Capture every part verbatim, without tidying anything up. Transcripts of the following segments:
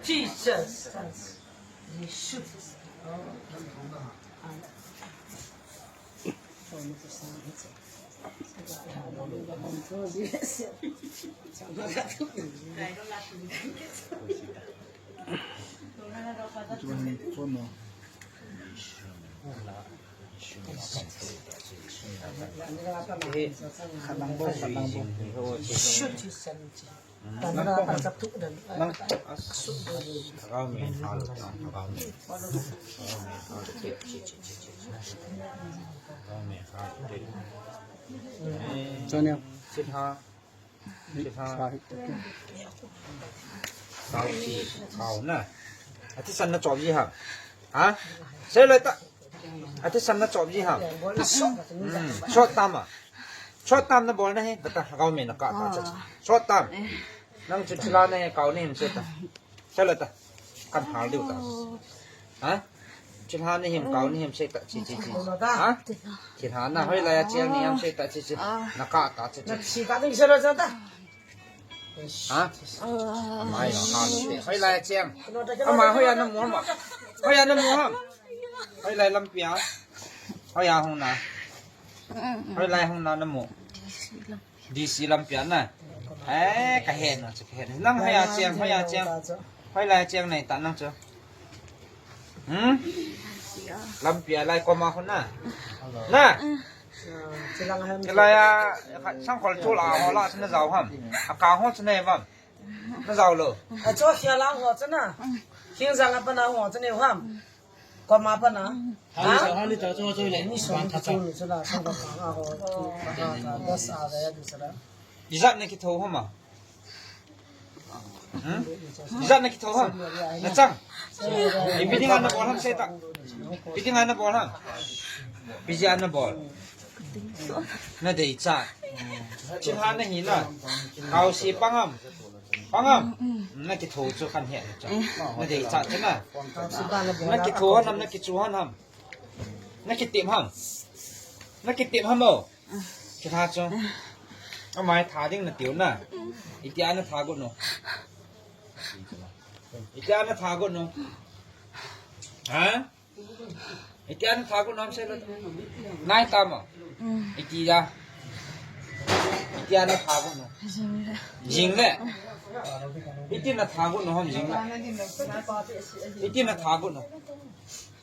Jesus. Athisan na chop ji ham? Ha? Sei le ta. Athisan na chop ji ham? Hmm. Short term a. Short term na bol na hi, bata, government na kah ta cha. Short term. Nang chu thilha na hi, kau na him sei ta. Sei le ta. Kan hal diu ta. Ha? Thilha na him, kau na him sei ta. Chi, chi, chi. Ha? Thilha na hoilai a cheng na ham sei ta, chi, chi. Na kah ta, chi, chi. Ha? Amai lo ha lo te. Hoilai a cheng. Ama hoiya na mu ham? Hoiya na mu ham? Hoilai lampi a? Hoiya hung na? Hoilai hung na na mu? D C lampi a na? Eh, ka he na, ka he na. Nang hoiya cheng, hoiya cheng. Hoilai a cheng nei ta nang chu. Hmm? Lampi a lai koma hung na? Na? Hilai a, sangkhol chul a ho la chu na jao ham? A ka ho chu na he ham? Na jao lou. A chu khia la ho chu na. Khing jang a pa na ho chu na ham? Koma pa na. Ha? Ha? Ni som ta chu ni chu la sangkhol a ho. Das a ve du sa la. Ijat na kitho ham a? Hmm? Ijat na kitho ham? Na chang? Ipi dinga na bol ham sei ta. Ipi dinga na bol ham? Ipi jeh a na bol? Na deichat. Thilha na hi na. Kau si pang ham? Pang ham? Na kitho chu kan he na chang. Na deichat chu na. Na kitho ham, na kichu ham? Na kitep ham? Na kitep ham o? Thilha chu. Amai tha ding na tiu na. Itia na tha got no? Itia na tha got no? Ha? Itia na tha got no ham sei le? Nai ta mo? Itia. Itia na tha got no? Jing le. Iti na tha got no ham jing le? Iti na tha got no?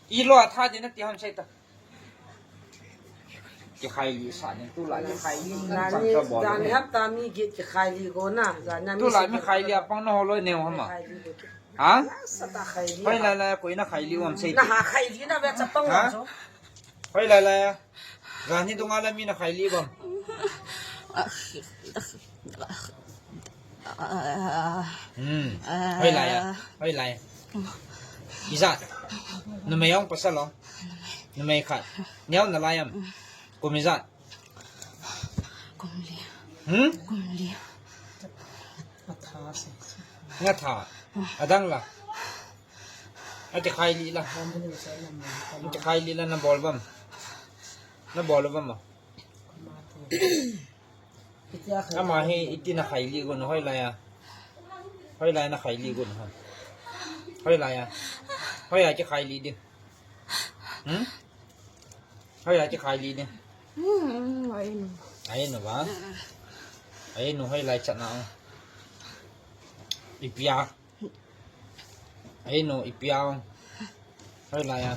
I lo a tha di na ti ham sei ta. Kikhai li sa ni, tulai kikhai li. Jani, jani hapta mi git kikhai li go na. Jani mi tulai mi khai li apang na ho loi neo ham a? Khai li go. Ha? Sa ta khai li. Hoilai lai a koi na khai li u ham sei. Na ha khai li na ve chapang ham chu. Hoilai lai a. Jani dunga la mi na khai li u ham. Hmm. Hoilai a. Hoilai. Ijat. Numei jong pasal jong. Numei khat. Neo na lai am? Kum ijat? Kum li. Hmm? Kum li. Nga tha. Adang la. Ati khai li la. Ati khai li la na bol bam. Na bol bam. Ama hi iti na khai li gon hoilai a. Hoilai na khai li gon ha. Hoilai a. Hoilai kikhai li ding. Hmm? Hoilai kikhai li ding. Hmm, ai nu. Ai nu ba? Ai nu hoilai chat na. Ipi a. Ai nu, ipi a. Hoilai a.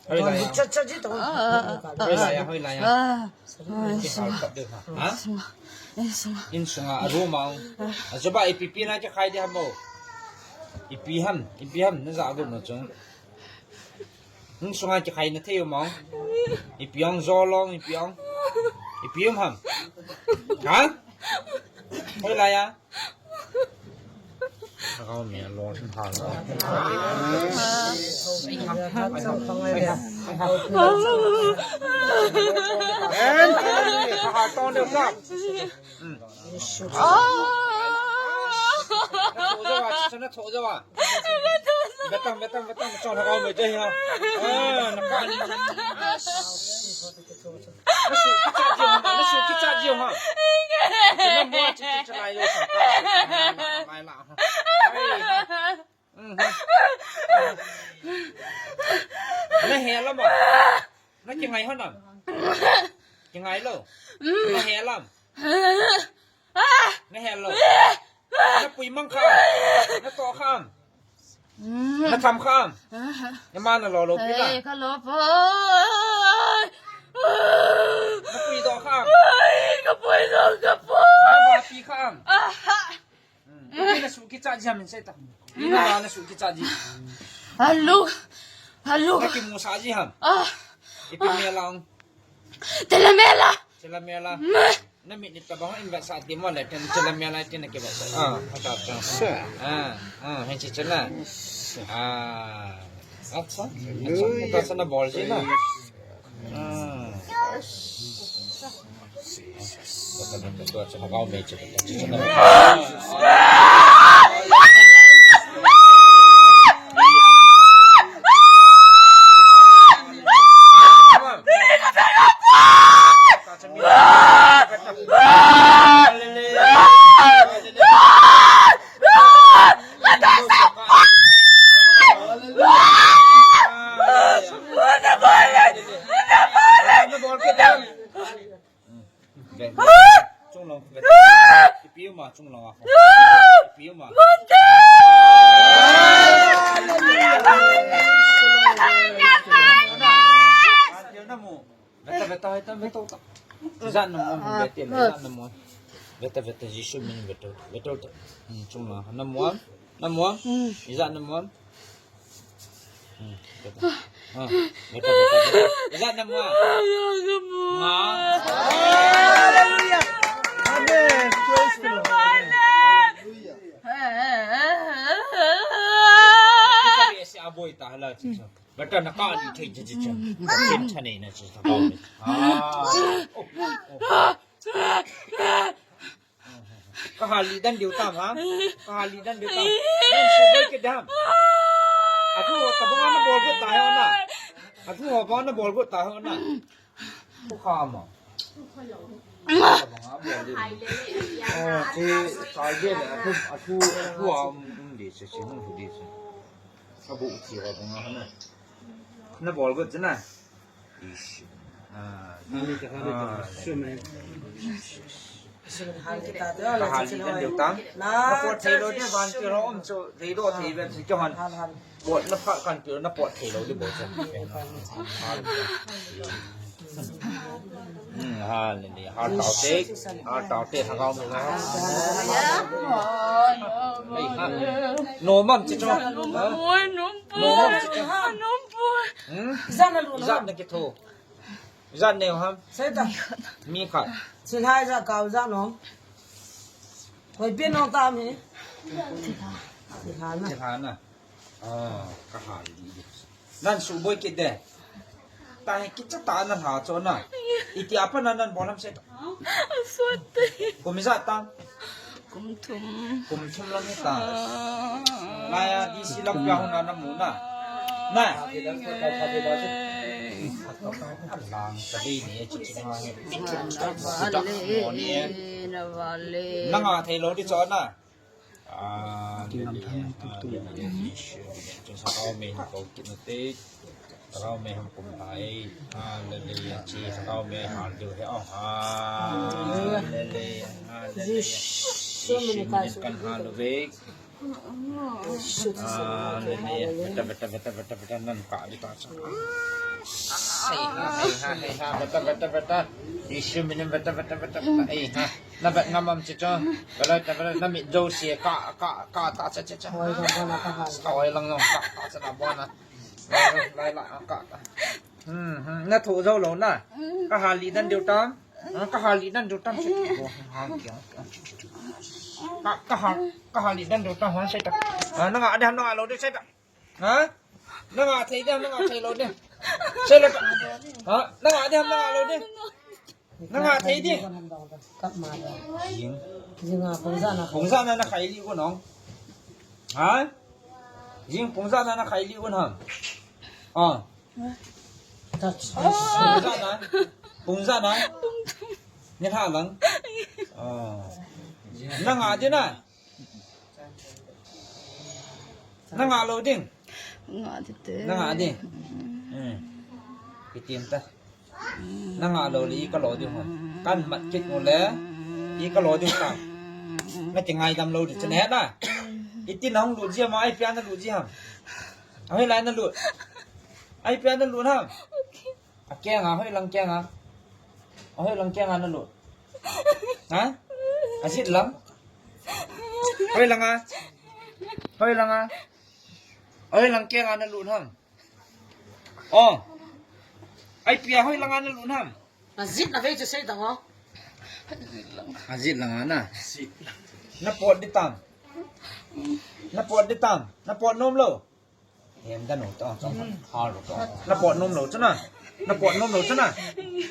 Hoilai a. Cha, cha, ji to. Hoilai a, hoilai a. Kihal khat deu ha. Ha? Insunga, a room a. Achuba ipi ipi na kikhai di ham o. Ipi ham, ipi ham, na ja got no chu. Insunga kikhai na thei u mo. Ipi ong jo long, ipi ong. Ipi um ham. Ha? Hoilai a. Betang, betang, betang, chon ha kau mai je ha. Ah, na ka ni. Na su kicha ji ha, na su kicha ji ha. Na mo chi chi chalai lo sa. Mai la ha. Na he la ma. Na kingai ho na. Kingai lo. Na he la. Na he lo. Na pui mang kha. Na to kha. Na tham kha. Na ma na lo lo pi na. Ei, ka lo po. Na pui do kha. Ei, ka pui do, ka pui. Na ba pi kha. Aha. Hmm. Pi na su kicha ji ham in se ta. Pi na na su kicha ji. Hello. Hello. Na kimu sa ji ham. Ah. Ipi me la ong. Tela me la. Tela me la. Na mi ni ta bang in ba sa ti mo le ten tela me la tin na ki ba sa. Ah, ata cha. Ah, ah, hen chi cha na. Ah. Acha. Acha. Acha na bol ji na. Ah. Chung lang, ipi ma chung lang a. Ipi ma. Veta, veta, veta, veta, veta. Ijat na mo, veta, ijat na mo. Veta, veta, Jisu min veta, veta, veta. Hmm, chung lang. Na mo, na mo. Ijat na mo. Hmm, veta. Ah, veta, veta, veta. Ijat na mo. Ah. Hallelujah. Amen. Praise the Lord. Ijat na mo. Bata na ka ni thei chi chi chi. Chen cha nei na chi sa ka ni. Ah. Oh, oh. Ka hali dan diu tam ha. Ka hali dan diu tam. Nan su boi ke dam. Atu ka bang na bol ke ta ho na. Atu ho bang na bol ke ta ho na. Ko kha ma. Ka bang a bol de. Oh, ke sai de le atu atu atu a um de se se hung de se. Abu uchi ra bang a na. Na bol got na. Ish. Ah. Ani ta ha ta. Sumen. Sumen hal kita ta. Ka hal ni dan deu tang. Na pot thei lo de ban ki ro um chu thei lo thei ben si johan. Hal hal. Pot na pha kan ki na pot thei lo de bo cha. Hmm, hal ni hal tau te. Hal tau te ha gao me la. Ei, ha. No mam chi cho. Nom poi, nom poi. No mam chi cho. Nom poi. Hmm? Ijat na lu. Ijat na kitho. Ijat neo ham. Sei ta. Mi khat. Silhai ja kau ja no. Koi pin no tam hi. Silhana. Silhana. Ah, ka ha li. Nan su boi kit de. Ta hi kicha ta nan ha cho na. Iti apa nan nan bolam se. Aswat. Kum ijat ta. Kum thum. Kum thum lang ta. Laya di silam pia huna na mu na. Na. Lang sa di ni chi chi na. Na vale. Na nga thei lo di cho na. Hallelujah, hallelujah. Ishu, Ishu, Sakau me hum kau kit na te. Sakau me hum kum hai. Hallelujah, chi Sakau me hal diu he. Oh, hallelujah, hallelujah. Ishu min kan hal ve. Hallelujah. Beta, beta, beta, beta, beta, nan ka di ta sa. Hey ha, hey ha, hey ha, beta, beta, beta. Ishu min beta, beta, beta, beta. Hey ha. Na vet ngam am chi cho. Velai ta velai na mit jo si ka, ka, ka ta cha cha cha. Oi, ka bona ka ha. Ka oi lang nong ka, ka cha na bona. Lai, lai la ka, ka. Hmm, hmm. Na tho jo lo na. Ka ha li dan diu tam. Ah, ka ha li dan diu tam chi. Bo ha ki. Ka, ka hal, ka hal li dan do ta hon sei ta. Ha, na nga de, na nga lou de sei ta. Ha? Na nga thei de, na nga thei lou de. Sei lou ta. Ha? Na nga de, na nga lou de. Na nga thei de. Kap ma da. Jing. Jing a pung ja na. Pung ja na na khai li ko nong. Ha? Jing pung ja na na khai li ko nong. Ah. Touch. Pung ja na. Pung ja na. Ni ha lang. Ah. Na nga de na. Na nga lou ding. Nga de te. Na nga ding. Hmm. Kitin ta. Na nga lou le i ka lo ding ho. Kan mat kit ngo le i ka lo ding ta. Na ti ngai dam lou ding chene na. Iti na hung lut ji ma ai pia na lut ji ham. Ahoi lai na lut. Ai pia na lut ham. A keng a, hoi lang keng a. A hoi lang keng a na lut. Ha? A jit lang. Hoi lang a. Hoi lang a. Hoi lang keng a na lut ham. Oh. Ai pia hoi lang a na lut ham. A jit na vei chu sei dang o. A jit lang a na. Na pot di tam. Na pot di tam. Na pot nom lou. Hem da no ta, ta, ha lo ta. Na pot nom lou chana. Na pot nom lou chana.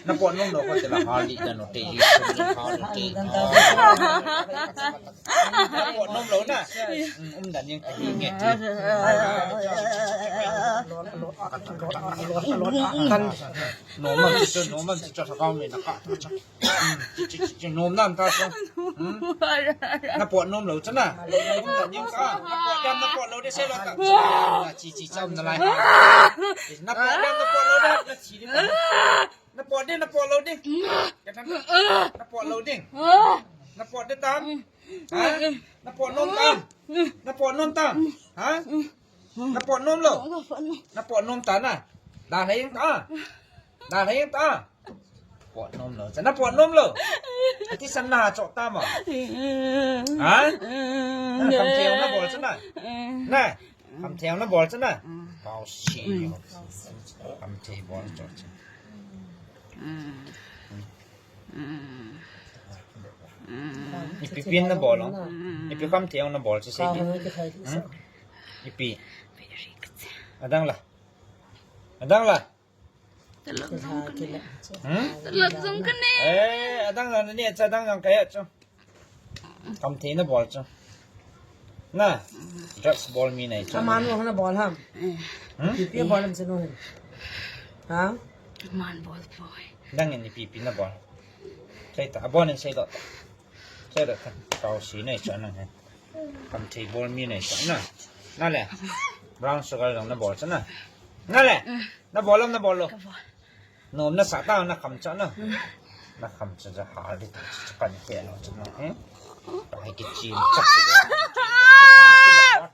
Na pot nom lou ko te la ha li da no te, ha lo te. Na pot nom lou na. Um, um, dan yang ka hi nge. Kan nom mam chi chu, nom mam chi chu sa ka me na ka. Chi, chi, chi, nom nam ta sa. Hmm? Na pot nom lou chana. Nom nam yung sa. Na pot dam, na pot lou de sei lou ta. Chi, chi, cham na lai. Na pot dam, na pot lou de. Na chi de. Na pot de, na pot lou de. Na pot lou de. Na pot de tam. Ha? Na pot nom tam. Na pot nom tam. Ha? Na pot nom lou. Na pot nom ta na. Da na yung ta. Da na yung ta. Pot nom lou. Chana pot nom lou. Ati san na chok ta ma. Ha? Na kam thei na bol chana. Na. Kam thei na bol chana. Pau si. Kam thei bol chok chana. Ipi pin na bol. Ipi kam thei na bol chana. Ipi. Adang la. Adang la. Talab jong kane. Hmm? Talab jong kane. Eh, adang jong ni, adang jong kaya chu. Kam thei na bol chu. Na, drugs bol mi nei chu. Aman mo na bol ham. Hmm? Ipi bol ham sinu hin. Ha? Man bol boy. Dang ni ipi ipi na bol. Sei ta, abon ni sei do. Sei do ta. Kau si nei chu nang hin. Kam thei bol mi nei sa na. Na le. Brown sugar jong na bol sa na. Na le. Na bol lam na bol lo. Ka bol. Nom na sa ta na kam cha na. Na kam cha ja ha di ta cha kan ke lo cha na. Eh? Ta hi ki chin cha.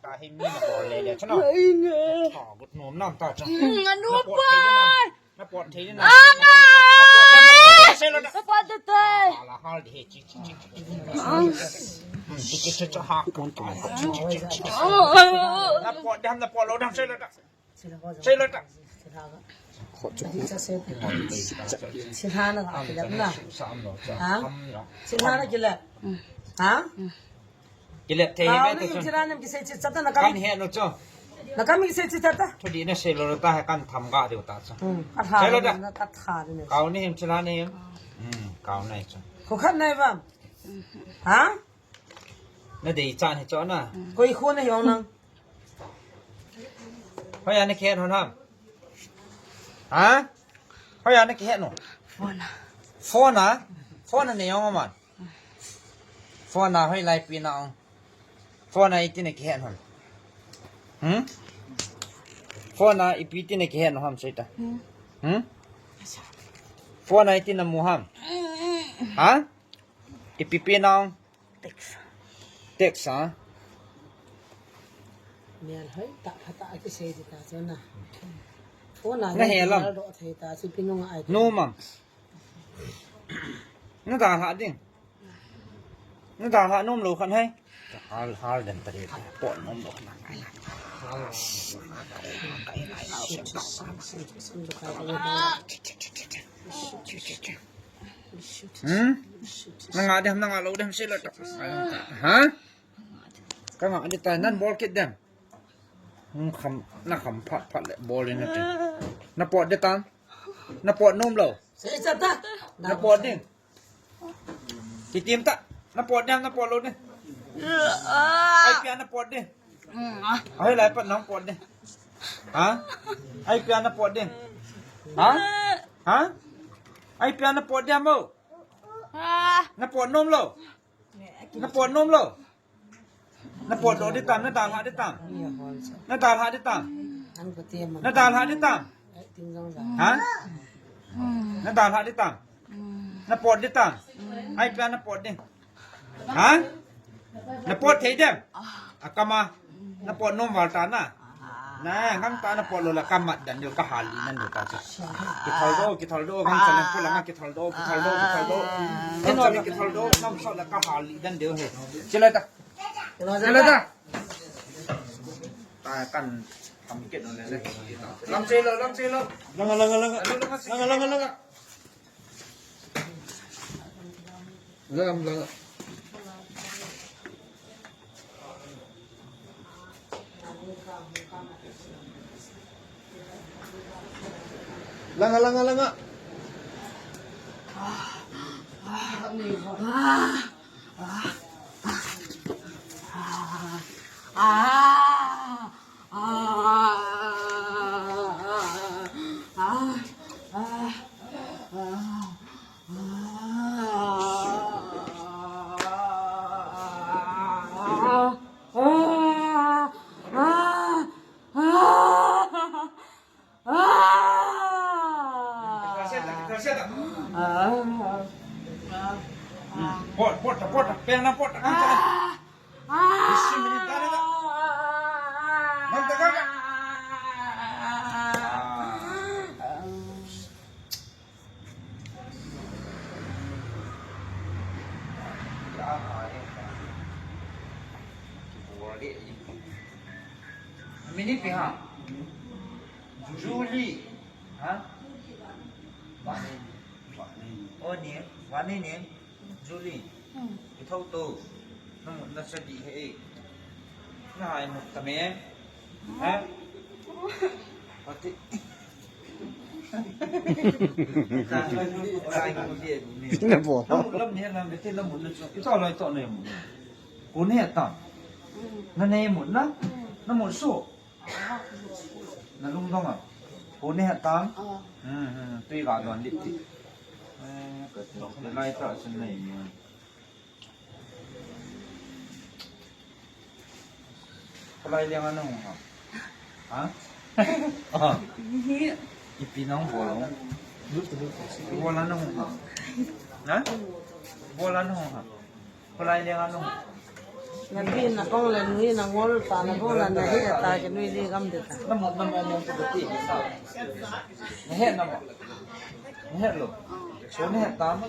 Ta hi mi na bol le le cha na. Ta gut nom nam ta cha. Anu pa. Na pot thei na. Ana! Na pot thei. Ala hal di he chi chi chi. Chi chi chi chi ha. Na pot dam na pot lo dam sei lo da. Sei lo da. Silhana ka kilat na. Ha? Silhana kilat. Ha? Kilet thei ve ta chun. Thira nem kisei chi chata na kam. Kan he no chu. Na kam kisei chi chata. Thudi na sei lo ta he kan tham ga deu ta chu. Hmm. Ka tha. Sei lo da. Na ka tha ni. Kau ni him chila ni him. Hmm, kau nai chu. Ko khat nai bam. Ha? Na dei chan he chu na. Koi khu na yong nang. Hoiya na kihet hon ham? Ha? Hoiya na kihet no? Phone a. Phone a? Phone a ne yong man. Phone a hoilai pi na ong. Phone a iti na kihet hon. Hmm? Phone a ipi iti na kihet no ham sei ta. Hmm? Phone a iti na mu ham? Ha? Ipi pi na ong? Text. Text a. Mial hoi ta pha ta kisei di ta chu na. Phone a na he lam. Do thei ta chu pi nung ai. No mam. Na da ha ding. Na da ha nom lo khan hai. Hal hal den ta ri. Pot nom lo khan. Hmm? Nanga dem, nanga lou dem, sila ta. Ha? Kanga di ta, nan bol kit dem. Hmm, kham, na kham phat phat le bol in na ti. Na pot di tan. Na pot nom lou. Sisa ta. Na pot ding. Kitim ta. Na pot dem, na pot lou dem. Ai pia na pot dem. Ai lai pat nang pot dem. Ha? Ai pia na pot dem. Ha? Ha? Ai pia na pot dem mo. Na pot nom lou. Na pot nom lou. Na pot lou di tam, na dalha di tam. Na dalha di tam. Na dalha di tam. Ha? Na dalha di tam. Na pot di tam. Ai pia na pot di. Ha? Na pot thei dem. Akama. Na pot nom val ta na. Na, ngam ta na pot lou la kamat dan diu ka hal i nan diu ta chu. Kithal do, kithal do, ngam sa lang pu lang kithal do, kithal do, kithal do. Ngam sa lang kithal do, ngam sa la ka hal i dan diu he. Chila ta. Chila ta. Ta kan tham kit no le le. Lam che lo, lam che lo. Langa, langa, langa. Langa, langa, langa. Langa, langa. Langa, langa, langa. Pot, pot, pot, pena pot, kan chala. Isi minit dah, dah, dah. Mantap, kan? Minit pi ha. Julie. Ha? Vani. Vani. O ni, Vani ni. Julie. Hmm. Kithou to. Nang na sa di he. Na hai mut ta me. Ha? Pati. Na bo. Na mut lam ni na me te na mut na chu. Ito lai to na mut. Ko ne ta. Na ne mut na. Na mut so. Na lungdong a. Ko ne het tam? Ah. Hmm, hmm, tui ga don dit ti. Eh, ka ti, ka lai ta sin nei ni. Ka lai liang a na hung ha. Ha? Ah. Ipi nang bol hung. Bol a na hung ha. Ha? Bol a na hung ha. Khulai le nga nung. Na pi na kong le nui na ngol ta na kong la na hi ta ke nui li gam de ta. Na mo, na mo, mo, mo, ti. Na he na mo. Na he lo. So na he ta mo.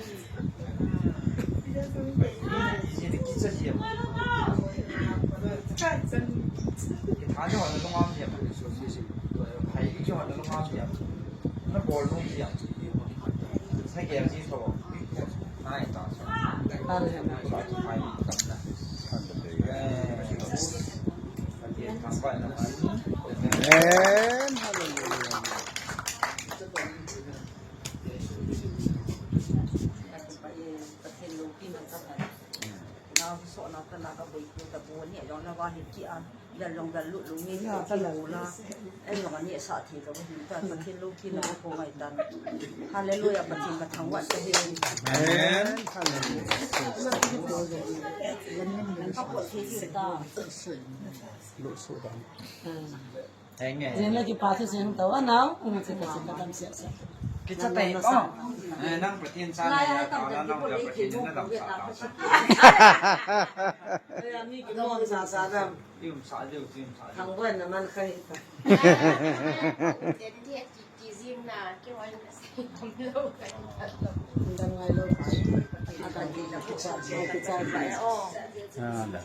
Ji ni ki cha ji mo. Ki tha jo na lung am ji mo. So si si. Hai ki jo na lung am ji mo. Na bol lung ji mo. Na gel ji tho. Amen. Hallelujah. Gal jong gal lut lou nge, ya, ti ta la. U la. Ei jong ani sa thi ka ba hin ta, Pathen lou thi na ko ngai ta. Hallelujah, Pathen ka thangvah ta hen. Amen. Hallelujah. Ka pot thi thi ta. Lo so da. Amen. Jen la ki pa thi sen ta wa nau, um, se ka se ka dam sia sia. Ki cha tai ko. Eh, nang Pathen sa na ya ta la, nang ya Pathen na dam sa ta. Ei, ani ki mo sa sa dam. Ti um sa diu, ti um sa diu. Thang wen na man khai ta. Ti, ti, ti, ti zim na, ki wan na sai kum lo ka ni ta lo. Dang ngai lo. A ka di na ko sa, ko sa. Oh. Ah, da.